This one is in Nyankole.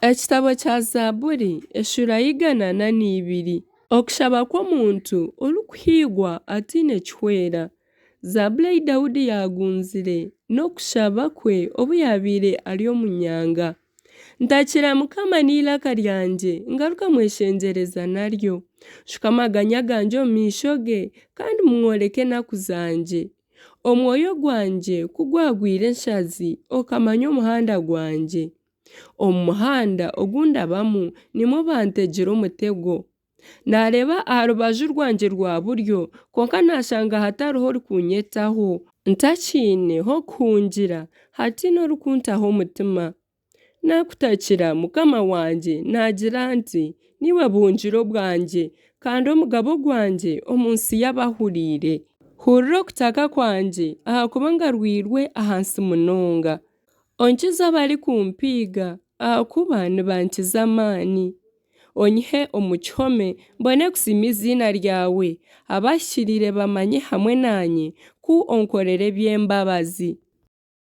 Ekitabo kya Zaaburi eshuura ya 102. Okushaba kw'omuntu orikuhiigwa ataine kihwera. Zaaburi ei Daudi yaagunzire n'okushaba kwe obu yaabaire ari omu nyanga. Ntakira Mukama n'eiraka ryangye, ngaruka mweshengyereza naryo. Nshuka amaganya gangye omu maisho ge, kandi mworeka enaku zangye. Omwoyo gwangye ku gwagwire enshazi, okamanya omuhanda gwangye. Omu muhanda ogu ndabamu nimwo bantegire omutego. Naareeba aha rubaju rwangye rwa buryo, kwonka naashanga hatariho orikunyetaho. Ntakiine h'okuhungira, hataine orikuntaho omutima. Naakutakira, Mukama wangye, naagira nti, Niiwe buhungiro bwangye, kandi omugabo gwangye omu nsi y'abahuriire. Hurira okutaka kwangye, ahakuba ngarwirwe ahansi munonga. Onkize abarikumpiiga, ahakuba nibankiza amaani. Onyihe omu kihome, mbone kusiima eiziina ryawe, abahikiriire bamanye hamwe naanye ku onkorera eby'embabazi.